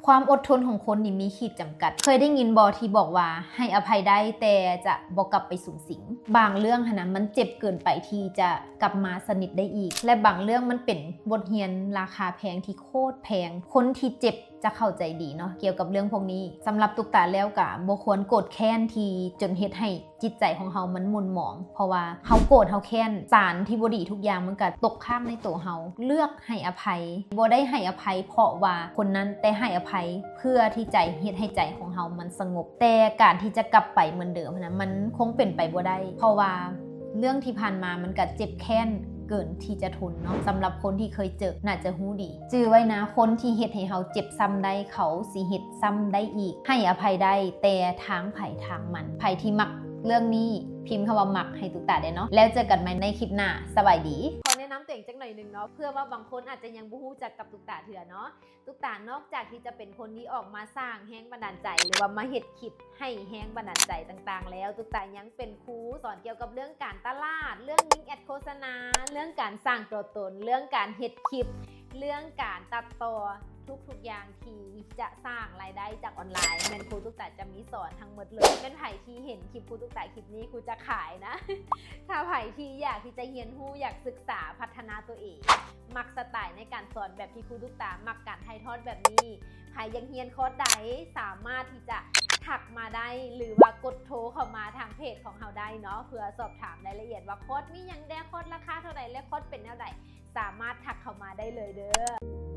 ຄວາມອົດທົນຂອງຄົນນີ້ມີຂີດຈຳກັດ. ເຄີຍໄດ້ຍິນບໍ່ທີ່ບອກວ່າ ໃຫ້ອະໄພໄດ້ ແຕ່ຈະບໍ່ກັບໄປສຸງສິງ? ບາງເລື່ອງຫັ້ນນະ ມັນເຈັບເກີນໄປທີ່ຈະກັບມາສະໜິດໄດ້ອີກ ແລະ ບາງເລື່ອງມັນເປັນບົດຮຽນລາຄາແພງທີ່ໂຄດແພງ. ຄົນທີ່ເຈັບຈະເຂົ້າໃຈດີເນາະ ກ່ຽວກັບເລື່ອງພວກນີ້. ສຳລັບຕຸກຕາແລ້ວກະບໍ່ຄວນໂກດແຄ້ນທີ່ຈົນເຮັດໃຫ້ ຈິດໃຈຂອງເຮົາມັນໝູນໝອງ ເພາະວ່າເຮົາໂກດເຮົາແຄ້ນ ສານທີ່ບໍ່ດີທຸກຢ່າງມັນກະຕົກຄ້າງໃນໂຕເຮົາ. ເລືອກໃຫ້ອະໄພ ບໍ່ໄດ້ໃຫ້ອະໄພເພາະວ່າຄົນນັ້ນ ແຕ່ໃຫ້ອະໄພເພື່ອທີ່ໃຈ ເຮັດໃຫ້ໃຈຂອງເຮົາມັນສະຫງົບ. ແຕ່ການທີ່ຈະກັບໄປເໝືອນເດີມຫັ້ນນະ ມັນຄົງເປັນໄປບໍ່ໄດ້ ເພາະວ່າເລື່ອງທີ່ຜ່ານມາມັນກະເຈັບແຄ້ນເກີນທີ່ຈະທົນເນາະ. ສຳລັບຄົນທີ່ເຄີຍເຈີ ໜ້າຈະຮູ້ດີ. ຈື່ໄວ້ນະ ຄົນທີ່ເຮັດໃຫ້ເຮົາເຈັບຊ້ຳໄດ້ ເຂົາຊິເຮັດຊ້ຳໄດ້ອີກ. ໃຫ້ອະໄພໄດ້ ແຕ່ທາງໃຜທາງມັນ. ໃຜທີ່ມັກເລື່ອງນີ້ ພິມຄຳວ່າມັກໃຫ້ຕຸກຕາແດ່ເນາະ. ແລ້ວເຈີກັນໃໝ່ໃນຄລິບໜ້າ. ສະບາຍດີ. ຂໍແນະນຳຕົວເອງຈັກໜ້ອຍໜຶ່ງເນາະ ເພື່ອວ່າບາງຄົນອາດຈະຍັງບໍ່ຮູ້ຈັກກັບຕຸກຕາເທື່ອເນາະ. ຕຸກຕານອກຈາກທີ່ຈະເປັນຄົນທີ່ອອກມາສ້າງແຮງບັນດານໃຈ ຫຼືວ່າມາເຮັດຄລິບໃຫ້ແຮງບັນດານໃຈຕ່າງໆແລ້ວ, ຕຸກຕາຍັງເປັນຄູສອນກ່ຽວກັບເລື່ອງການຕະຫຼາດ, ເລື່ອງຍິງແອດໂຄສະນາ, ເລື່ອງການສ້າງຕົວຕົນ, ເລື່ອງການເຮັດຄລິບ, ເລື່ອງການຕັດຕໍ່, ທຸກໆຢ່າງທີ່ຈະສ້າງລາຍໄດ້ຈາກອອນລາຍ ແມ່ນຄູຕຸກຕາຈະມີສອນທັງໝົດເລີຍ. ແມ່ນໃຜທີ່ເຫັນຄລິບຄູຕຸກຕາຄລິບນີ້ ຄູຈະຂາຍນະ. ຖ້າໃຜທີ່ຢາກທີ່ຈະຮຽນຮູ້, ຢາກສຶກສາ, ພັດທະນາຕົວເອງ, ມັກສະໄຕໃນການສອນແບບທີ່ຄູຕຸກຕາມັກ, ການຖ່າຍທອດແບບນີ້, ໃຜຢາກຮຽນຄອດໃດ ສາມາດທີ່ຈະທັກມາໄດ້ ຫຼືວ່າກົດໂທເຂົ້າມາທາງເພຈຂອງເຮົາໄດ້ເນາະ ເພື່ອສອບຖາມລາຍລະອຽດວ່າຄອດມີຫຍັງແດ່, ຄອດລາຄາເທົ່າໃດ ແລະ ຄອດເປັນແນວໃດ, ສາມາດທັກເຂົ້າມາໄດ້ເລີຍເດີ້.